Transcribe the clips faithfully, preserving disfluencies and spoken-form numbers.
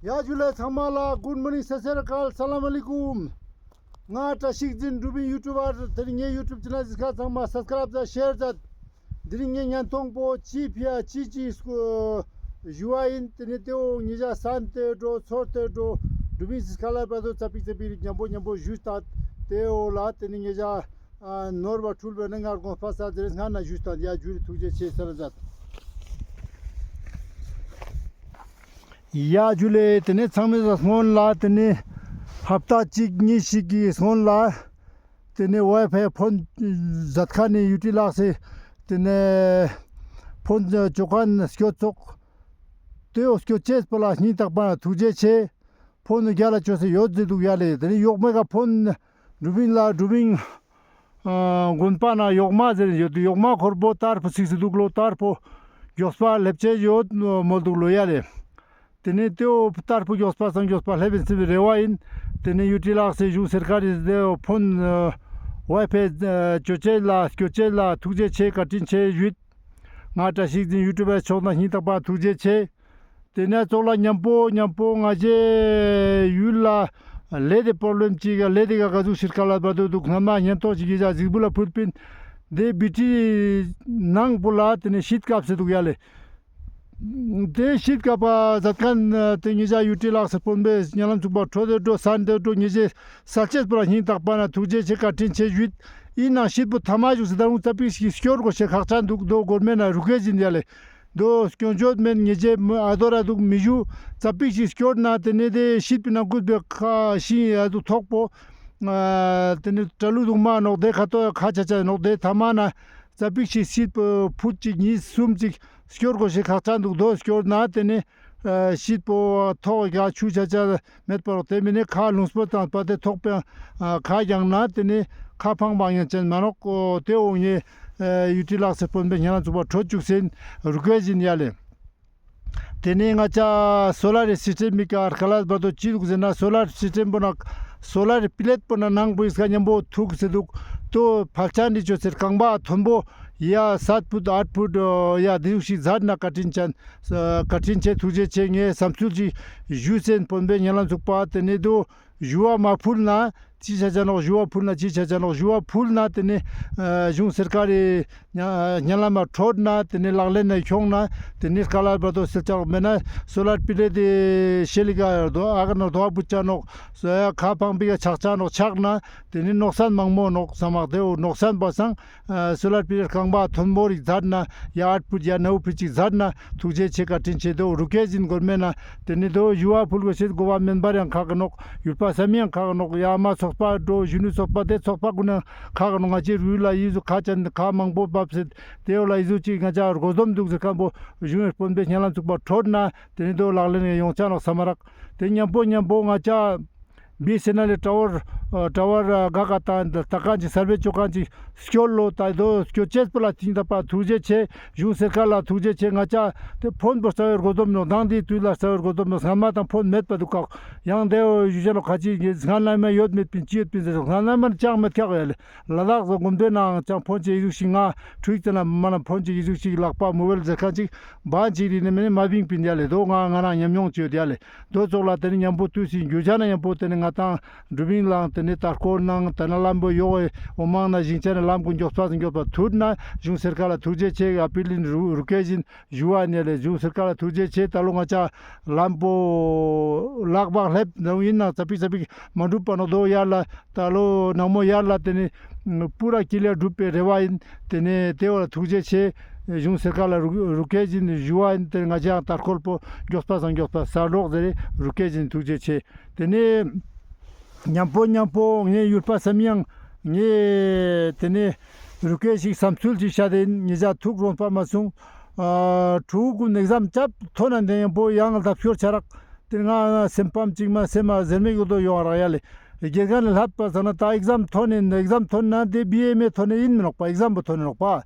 ཡ་ཇུ་ལེ། ཚང་མ་ལ་good morning, ས་སྲི་ཨ་ཀལ, སཱ་ལམ་ཨ་ལི་ཀུམ། ང་བཀྲ་ཤིས་འཛིན་འབྲུག་པིན་ཡུ་ཊུབ་པར། དེ་རིང་ངའི་ཡུ་ཊུབ་ཆེ་ནལ་གཟིགས་མཁན་ཚང་མ་སབ་སི་ཀ་རབ་ཛད། ཤེར་ཛད། དེ་རིང་ངའི་བརྙན་ཐུང་པོ་ཅི་ཕི་ཡ་ཅི་ཅི་སྐོར་ཞུ་བ་ཡིན། དེ་ནས་དེའོ་ཉེ་ཞག་སན་ཏེ་འགྲོ་ཚོར་ཏེ་འགྲོ་འབྲུག་པིན་གཟིགས་མཁན་ལ་བར་དུ་ཙ་པིག་ཙ་པིག་རིག་ཉམ་པོ་ཉམ་པོ་ཞུས་ཏེ། དེའོ་ལ་དེ་ནས་ཉེ་ཞག་ཨ་ནོར་བ་འཁྲུལ་བའི་ནང་ང་དགོངས་པ་སལ་ཟེར་སྔ་ན་ཞུས་ཏེ། ཡ་ཇུ་ལེ། ཐུགས་རྗེ་ཆེ། ས་ལ་ཛད། ཡ་ཇུ་ལེ། དེ་ནས་ཚང་མའི་སྔོན་ལ་དེ་ནས་ཧབ་ཏ་གཅིག་གཉིས་ཤིག་གི་སྔོན་ལ་དེ་ནས་ཝའི་ཕའི་ཕོན་ཛད་མཁན་ནི་ཡུ་ཊི་ལགས་སི་དེ་ནས་ཕོན་ཅོ་མཁན་སྐྱོ་ཙོགས། དེའོ་སྐྱོ་ཅེས་པ་ལ་སྙིང་ཐག་པ་ནས་ཐུགས་རྗེ་ཆེ། ཕོན་ནི་རྒྱ་ལ་ཅོ་སེ་ཡོད་ཟེར་འདུག་ཡ་ལེ། དེ་ནས་ཡོག་མེ་ག་ཕོན་འབྲུག་པིན་ལ་འབྲུག་པིན་ཨ་དགོན་པ་ན་ཡོག་མ་ཟེར་ཡོད། ཡོག་མ་ཁོར་པོ་དར་པོ་ཚིག་སེ་འདུག་ལོ། དར་པོ་མགྱོགས་པ་ལེབ་ཅེས་ཡོད་མོལ་འདུག་ལོ་ཡ་ལེ། དེ་ནས་དེའོ་དར་པོ་མགྱོགས་པ་སང་མགྱོགས་པ་ལེབ་ཡིན་ཟེར་བའི་རེ་བ་ཡིན། དེ་ནས་ཡུ་ཊི་ལགས་སི་གཞུང་སར་ཀར་རི་དེའོ་ཕོན་ཨ་ཝའི་ཕའི་ཨ་ཅོ་ཅེས་ལ་སྐྱོ་ཅེས་ལ་ཐུགས་རྗེ་ཆེ་བཀའ་དྲིན་ཆེ་ཞུས། ང་བཀྲ་ཤིས་འཛིན་ཡུ་ཊུབ་པར་ཕྱོགས་ནས་སྙིང་ཐག་པ་ཐུགས་རྗེ་ཆེ། དེ་ནས་ཙོགས་ལ་ཉམ་པོ་ཉམ་པོ་ང་བཅས་ཡུལ་ལ་ལས་དེ་པྲོབ་ལེམ་ཅིག་ག་ལས་དེ་ག་ག་ཟུག་ཤིར་ཁ་ལ་བར་དོ་འདུག། སྔ་མ་ཉན་ཐོག་ཅིག་གི་ཞག་གཟིགས་འབུལ་ལ་ཕུལ་པིན། དེ་བི་ཊི་ནང་པོ་ལ་དེ་ནས་ཤིད་བཀབ་སེ་འདུག་ཡ་ལེ། དེ་ཤིད་བཀབ་པ་ཛད་མཁན་དེ་ཉེ་ཞག་ཡུ་ཊི་ལགས་སི་དཔོན་པོའི་ཉེ་ལམ་ཚུགས་པ་འཕྲོད་དེ་འགྲོ་སན་དེ་འགྲོ། ཉེ་ཞག་སལ་ཅེས་པོ་ལ་སྙིང་ཐག་པ་ནས་ཐུགས་རྗེ་ཆེ་བཀའ་དྲིན་ཆེ་ཞུས། ཡིན་ནའང་ཤིད་པོ་ཐ་མ་བཞུགས་སེ་ད་རུང་ཙ་པིག་ཞིག་སྐྱོར་དགོས་ཤེས་ཁག་ཅན་འདུག། དོ་སྒོར་མེད་ན་རུ་ཁེ་ཞིན་ཡ་ལེ། དོ་སྐྱོན་བརྗོད་མེད། ཉེ་ཞག་ཨ་དོ་ར་འདུག་མི་ཞུ། ཙ་པིག་ཞིག་སྐྱོར་ན་དེ་ནས་དེ་ཤིད་པའི་ནང་བཀུག་པའི་ཁ་ཤིང་ཡ་འདུག་ཐོག་པོ། ཨ་དེ་ནས་གྲ་ལུ་འདུག་མ་ནོག། དེ་ཁ་ཐོག་ཁ་ཆ་ཆ་ནོག། དེ་ཐ་མ་ན་ཙ་པིག་ཞིག་ཤིད་པོ་ཕུད་ཅིག་གཉིས་གསུམ་ཅིག་སྐྱོར་དགོས་ཤེས་ཁག་ཅན་འདུག། དོ་སྐྱོར་ན་དེ་ནས་ཨ་ཤིད་པོ་ཐོག་ག་ཆུ་ཆ་ཆ་མེད་པ་རོག། དེ་མིན་ནས་ཁ་ལུང་སྤོ་དང་པ་དེ་ཐོག་པའི་ཨ་ཁ་རྒྱང་ན་དེ་ནས་ཁ་ཕང་བང་ཡང་ཅན་མ་ནོག། དེ་འོང་ངེ་ཨ་ཡུ་ཊི་ལགས་སི་དཔོན་པོའི་ཉེ་ལམ་ཚུགས་པ་འཕྲོད་བཅུག་ཟེར་རུ་ཁེ་ཞིན་ཡ་ལེ། དེ་ནས་ང་བཅས་སོ་ལར་སི་སི་ཊེམ་མི་ཀ་ཨར་ཁ་ལ་བར་དོ་ཅི་འདུག་ཟེར་ན། སོ་ལར་སི་སི་ཊེམ་པོ་ན་སོ་ལར་པི་ལེཊ་པོ་ན་ནང་པོ་ཡིས་ཀ་ཉམ་པོ་ཐུག་སེ་འདུག། དོ་ཕལ་ཆེར་འདི་ཅོ་ཟེར་རྐང་པ་མཐོན་པོ་ཡ་སད་ཕུད་ཨཊ་ཕུད་ཡ་འདི་ཟུག་ཞིག་ཛད་ན་བཀའ་དྲིན་ཅན། ཨ་བཀའ་དྲིན་ཆེ་ཐུགས་རྗེ་ཆེ། ངས་བསམ་ཚུལ་ཅིག་ཞུས་ཟེར་དཔོན་པོའི་ཉེ་ལམ་ཚུགས་པ་དེ་ནས་དོ་ཞུ་བ་མ་ཕུལ་ན་ཅི་ཆ་ཆ་ནོག། ཞུ་བ་ཕུལ་ན་ཅི་ཆ་ཆ་ནོག། ཞུ་བ་ཕུལ་ན་དེ་ནས་ཨ་གཞུང་སར་ཀར་རི་ཉ་ཉ་ལམ་མ་འཕྲོད་ན་དེ་ནས་ལག་ལེན་ན་ཁྱོང་ན་དེ་ནས་ཀ་ལ་བར་དོ་སེལ་ཆ་ནོག། མེད་ན་སོ་ལར་པི་ལེཊ་དེ་ཤེལ་ལི་ཀ་རྡོ་ཨ་ག་ན་རྡོ་བུད་ཆ་ནོག། སོ་ཡ་ཁ་ཕང་པི་ཀ་ཆག་ཆ་ནོག། ཆག་ན་དེ་ནས་ནོག་སན་མང་མོ་ནོག། ས་མག་དེའོ་ནོག་སན་པ་སང་ཨ་སོ་ལར་པི་ལེཊ་རྐང་པ་མཐོན་པོ་རིག་ཛད་ན་ཡ་ཨཊ་ཕུད་ཡ་ནའུ་ཕུད་ཅིག་ཛད་ན་ཐུགས་རྗེ་ཆེ་བཀའ་དྲིན་ཆེ། དོ་རུ་ཁེ་ཞིན་སྒོར་མེད་ན་དེ་ནས་དོ་ཞུ་བ་ཕུལ་དགོས་ཤེས་དགོས་པ་མེན་པར་ཡང་ཁག་གི་ནོག། ཡུལ་པ་སམ་ཡང་ཁག་གི་ནོག། ཡ་མ་ཚོགས་པ་འགྲོ་གཞོན་ནུ་ཚོགས་པ་དེ་ཚོགས་པ་ཀུན་ནང་ཁག་གི་ནོག། ང་བཅས་རུ་ལ་ཡི་ཟུ་ཁ་ཅན་ཁ་མང་པོ་བབས་སེ་དེའོ་ལ་ཡི་ཟུ་ཅིག་ང་བཅས་རྒོ་འཛོམས་འདུག་ཟེར་མཁན་པོ་གཞུང་ངི་དཔོན་པོའི་ཉེ་ལམ་ཚུགས་པ་འཕྲོད་ན་དེ་ནས་དོ་ལག་ལེན་ཡོང་ཆ་ནོག་ས་མ་རག། དེ་ཉམ་པོ་ཉམ་པོ་ང་བཅས་བི་ཨེས་ཨེན་ཨེལ་ཊ་ཝར་ཨ་ཊ་ཝར་ཨ་ག་ག་དང་ད་གང་ཅིག་སར་ཝེ་ཅོ་གང་ཅིག་སྐྱོར་ལོ། ད་དོ་སྐྱོར་ཅེས་པོ་ལ་ཐིང་ད་པ་ཐུགས་རྗེ་ཆེ། གཞུང་སར་ཀར་ལ་ཐུགས་རྗེ་ཆེ། ང་བཅས་དེ་ཕོན་པོ་རྩ་བའི་རྒོ་འཛོམས་ནོག། དང་དེའི་དུས་ལ་རྩ་བའི་རྒོ་འཛོམས་ནོག། སྔ་མ་དང་ཕོན་མེད་པ་འདུག་ག། ཡང་དེ་ཞུ་ཅ་ནོག། ཁ་ཅིག་གིས་སྔ་ན་མ་ཡོད་མེད་པིན་ཅི་ཡོད་པིན་ཟེར། སྔ་ན་མ་ཅང་མེད་ཁག་ཡ་ལེ། ལ་དྭགས་སུ་དགོན་པའི་ནང་ཅང་ཕོན་ཅིག་ཡི་ཟུག་ཞིག་ང་འཕྲུལ་ཙ་ན་མ་ན་ཕོན་ཅིག་ཡི་ཟུག་ཞིག་ལག་པ་མོ་བེལ་ཟེར་མཁན་ཅིག་བང་ཅིག་རིག་ནས་མེད་ནས་མ་བིང་པིན་ཡ་ལེ། དོ་ང་ང་རང་ཉམས་མྱོང་ཅིག་ཡོད་ཡ་ལེ། དོ་ཙོགས་ལ་དེ་ནས་ཉམ་པོ་དུས་སུ་འགྱུར་ཆ་ན་ཉམ་པོ་དེ་ནས་ང་དང་འབྲུག་མིང་ལའང་དེ་ནས་ད་སྐོར་ནང་དེ་ན་ལམ་བུ་ཡོག་འོ་མང་ན་ཞིང་ཆ་ན་ལམ་གུ་མགྱོགས་པ་མགྱོགས་པ་ཐུར་ན་གཞུང་སར་ཀར་ལ་ཐུགས་རྗེ་ཆེ་ཨ་པིལ་ལིན་རུ་རུ་ཁེ་ཞིན་ཞུ་བ་ནི་ལས། གཞུང་སར་ཀར་ལ་ཐུགས་རྗེ་ཆེ། ད་ལོ་ང་བཅས་ལམ་བུ་ལག་པ་ལྷེབ་ནང་ཡིན་ན་ཙ་པིག་ཙ་པིག་མ་འགྲུབ་པ་ནོག། དོ་ཡར་ལ་ད་ལོ་ནངས་མོ་ཡར་ལ་དེ་ནས་པུ་ར་ཀི་ལེར་འགྲུབ་པའི་རེ་བ་ཡིན། དེ་ནས་དེ་བ་ལ་ཐུགས་རྗེ་ཆེ། གཞུང་སར་ཀར་ལ་རུ་རུ་ཁེ་ཞིན་ཞུ་བ་ཡིན། དེ་ནས་ང་བཅས་ཡང་ད་སྐོར་པོ་མགྱོགས་པ་སང་མགྱོགས་པ་སལ་རོགས་ཟེར་རུ་ཁེ་ཞིན་ཐུགས་རྗེ་ཆེ། དེ་ནས་ཉམ་པོ་ཉམ་པོ་ངའི་ཡུལ་པ་སམ་ཡང་ངས་དེ་ནས་རུ་ཁེ་ཞིག་བསམ་ཚུལ་ཅིག་བཤད་དེ་ཡིན། ངེད་ཅག་ཐུགས་རོང་པ་མ་སོང་། ཨ་ཕྲུ་གུ་ཀུན་ཨེག་ཛམ་བཅབ་ཐོན་ན་དེ་ཉམ་པོ་ཡང་ལ་ད་ཕྱོར་ཆ་རག། དེ་ང་སེམས་ཕམ་ཅིག་མ་སེམས་མ་ཟེར་མི་གོ་དོ་ཡོང་རག་ཡ་ལེ། དགེ་རྒན་ལ་ལྷབ་པ་ཟ་ན་ད་ཨེག་ཛམ་ཐོན་ནས་ཨེག་ཛམ་ཐོན་ན་དེ་བི་ཨེ་མེ་ཐོན་ནས་ཡིན་མི་ནོག་པ། ཨེག་ཛམ་པོ་ཐོན་ནས་ནོག་པ།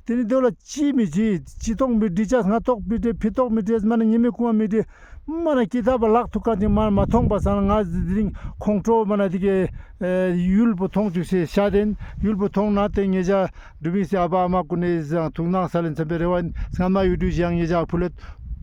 དེ་ནི་དེ་ལ་ཅི་མི་ཅི་ཅི་ཐོག་མི་འདྲི་ཅས་ང་ཐོག་མི་འདྲི་ཕི་ཐོག་མི་འདྲི་མ་ན་ཉི་མི་ཁུང་མི་འདྲི་མ་ན་ཀི་ཐབ་ལག་ཐུག་ག་ཅིག་མ་མ་མཐོང་པ་ས་ན་ང་དེ་རིང་ཁོང་ཁྲོ་མ་ན་དེ་གི་ཡུལ་པོ་མཐོང་བཅུག་སེ་ཤ་དེན་ཡུལ་པོ་མཐོང་ན་དེ་ངེད་ཅག་འབྲུག་མི་སི་ཨ་བ་ཨ་མ་ཀུན་ནས་ཟང་ཐུགས་སྣང་ས་ལེན་ཚན་པའི་རེ་བ་ཡིན། སྔ་མ་ཡུལ་དུས་ཞང་ངེད་ཅག་ཕུ་ལེད།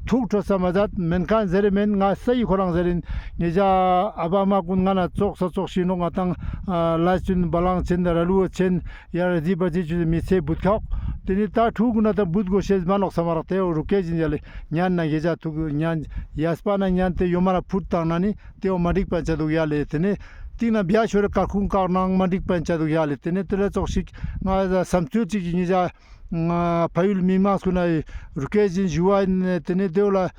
ཐུགས་ཁྲོ་ས་མ་མཛད། མེན་ཁན་ཟེར་རེ་མེན། ང་སའི་ཁོ་རང་ཟེར་རིན། ཉེ་ཞ་ཨ་བ་མ་ཀུན་ང་ན་ཙོགས་ས་ཙོགས་ཤིག་ནོག། ང་ཏང་ལ་ཅུན་བ་ལང་ཆེན་ར་ལུ་ཆེན་ཡར་ཟི་བ་ཟི་ཆུ་མི་ཚེ་བུད་ཁག། ཏེ་ནི་ད་ཕྲུ་གུ་ན་ད་བུད་གོ་ཤེས་མ་ནོག་ས་མ་རག། ཏེ་འོ་རུ་ཀེ་ཇིན་ཡ་ལེ་ཉན་ན་ཉེ་ཞ་ཐུག་ཉན་ཡས་པ་ན་ཉན་ཏེ་ཡོ་མ་ན་ཕུད་ཏང་ན་ནི་ཏེ་འོ་མ་འགྲིག་པ་ཆ་དུག་ཡ་ལེ། ཏེ་ནི་ཏིང་ན་བྱ་ཤོར་ཀར་ཁུང་ཀར་ནང་མ་འགྲིག་པ་ཆ་དུག་ཡ་ལེ། ཏེ་ནི་ཏེ་ལ་ཙོགས་ཤིག་ང་ས་སམ་ཚུལ་ཅིག་ཉེ་ཞ་ཕ་ཡུལ་མི་མང་སུ་ན་རུ་ཀེ་ཇིན་ཞུ་བ་ཨིན། ཏེ་ནི་ཏེ་འོ་ལ་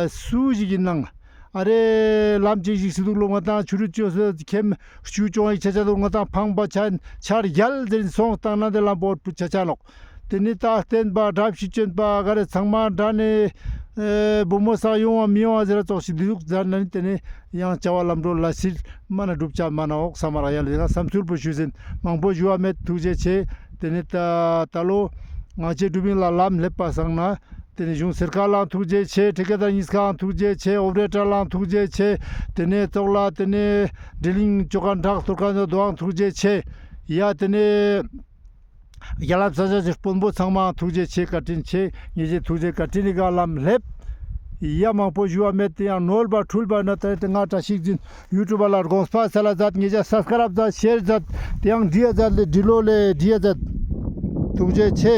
སུ་ཞིག་ཨིན་ནང་ཨ་རེ་ལམ་ཅིག་ཞིག་སི་དུག་ལོ། ང་ཏང་ཆུ་རུ་ཅོ་སི་ཁེམ་ཆུ་ཅོང་ཡིག་ཆ་ཆ་དུག། ང་ཏང་ཕང་པ་ཆ་ཆར་རྒྱལ་ཟེར་སོང་ཏང་ན་ཏེ་ལམ་བོ་ཕུད་ཆ་ཆ་ནོག། ཏེ་ནི་ད་བསྟན་པ་དྲག་ཤི་ཅོན་པ་ག་རེ་ཚང་མ་དྲ་ནི་བུ་མོ་ས་ཡོང་བ་མི་ཡོང་བ་ཟེར་ར་ཙོགས་ཤིག་དི་ཟུག་ཟ་ན་ནི་ཏེ་ནི་ཡང་བྱ་བ་ལམ་འགྲོ་ལ་སིར་མ་ན་གྲུབ་ཆ་མ་ན་འོག་ས་མ་རག་ཡ་ལེ། ང་སམ་ཚུལ་བུ་ཞུ་ཟིན། མང་པོ་ཞུ་བ་མེད། ཐུགས་རྗེ་ཆེ། ཏེ་ནི་ད་ད་ལོ་ང་ཅེ་གྲུབ་ཨིན་ལ་ལམ་ལེབ་པ་སང་ན་ཏེ་ནི་གཞུང་སར་ཀར་ལའང་ཐུགས་རྗེ་ཆེ། ཊི་ཀེ་དར་ཉིས་ཀའང་ཐུགས་རྗེ་ཆེ། ཨོ་པ་རེ་ཊར་ལའང་ཐུགས་རྗེ་ཆེ། ཏེ་ནི་ཙོགས་ལ་ཏེ་ནི་ཌི་རིལ་ལིང་ཅོ་ཁན་ཊག་ཐོར་ཁན་ཚོ་དོའང་ཐུགས་རྗེ་ཆེ། ཡ་ཏེ་ནི་རྒྱ་ལམ་ས་ཆ་ཅིག་དཔོན་པོ་ཚང་མའང་ཐུགས་རྗེ་ཆེ། བཀའ་དྲིན་ཆེ། ཉེ་ཞའི་ཐུགས་རྗེ་བཀའ་དྲིན་ནི་ག་ལམ་ལེབ། ཡ་མང་པོ་ཞུ་བ་མེད། ཏེ་ཡང་ནོར་བ་འཁྲུལ་བ་ན་ཏེ་ཏེ་ང་བཀྲ་ཤིས་འཛིན་ཡུ་ཊུབ་ལ་དགོངས་པ་སལ་ལ་མཛད། ཉེ་ཞ་སབ་སི་ཀ་རབ་མཛད། ཤེར་མཛད། ཏེ་ཡང་བྲིས་ཡ་མཛད་ལེ། བྲིས་ལོ་ལེ་བྲིས་ཡ་མཛད། ཐུགས་རྗེ་ཆེ།